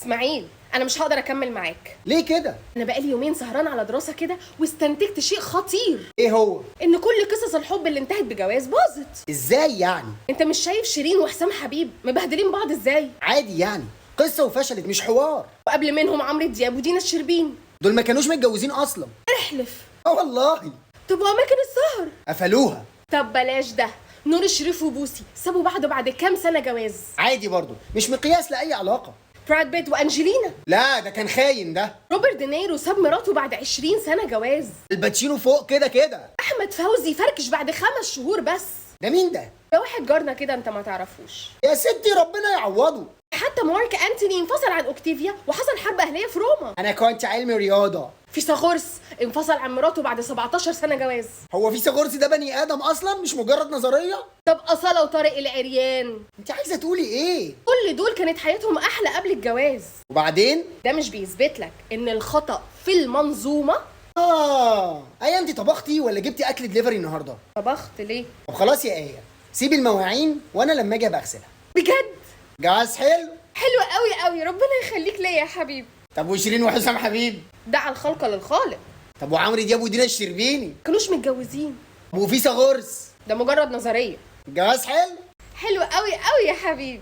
اسماعيل، انا مش هقدر اكمل معاك. ليه كده؟ انا بقالي يومين سهران على دراسة كده واستنتجت شيء خطير. ايه هو؟ ان كل قصص الحب اللي انتهت بجواز باظت. ازاي يعني؟ انت مش شايف شيرين وحسام حبيب مبهدلين بعض ازاي؟ عادي يعني، قصة وفشلت مش حوار. وقبل منهم عمرو دياب ودينا الشربين. دول ما كانوش متجوزين اصلا. احلف. اه والله. طب واماكن السهر؟ قفلوها. طب بلاش ده، نور الشريف وبوسي سابوا بعض بعد كام سنة جواز. عادي برضو، مش مقياس لاي علاقة. براد بيت وانجلينا. لا ده كان خاين ده. روبرت دينيرو ساب مراته بعد 20 سنة جواز. الباتشينو فوق كده كده. احمد فوزي فركش بعد 5 شهور بس. ده مين ده؟ ده واحد جارنا كده انت ما تعرفوش. يا ستي ربنا يعوضه. حتى مارك انتوني انفصل عن اوكتافيا وحصل حرب اهليه في روما. انا كنت علمي رياضة. فيثاغورس انفصل عن مراته بعد 17 سنة جواز. هو فيثاغورس ده بني ادم اصلا مش مجرد نظرية؟ طب اصاله وطارق العريان. انت عايزه تقولي ايه؟ كل دول كانت حياتهم احلى قبل الجواز. وبعدين؟ ده مش بيثبت لك ان الخطأ في المنظومة؟ اه ايه، انت طبختي ولا جبتي اكل دليفري النهارده؟ طبخت ليه؟ طب خلاص يا ايه، سيبي المواعين وانا لما اجي ابقى اغسلها. بجد؟ جواز حلو. حلو قوي قوي، ربنا يخليك ليا يا حبيبي. طب وشيرين وحسام حبيب؟ دع الخلق للخالق. طب وعمرو دياب ودينا الشربيني؟ كانوش متجوزين. طب وفيثاغورس؟ ده مجرد نظرية. جواز حلو. حلو قوي قوي يا حبيبي.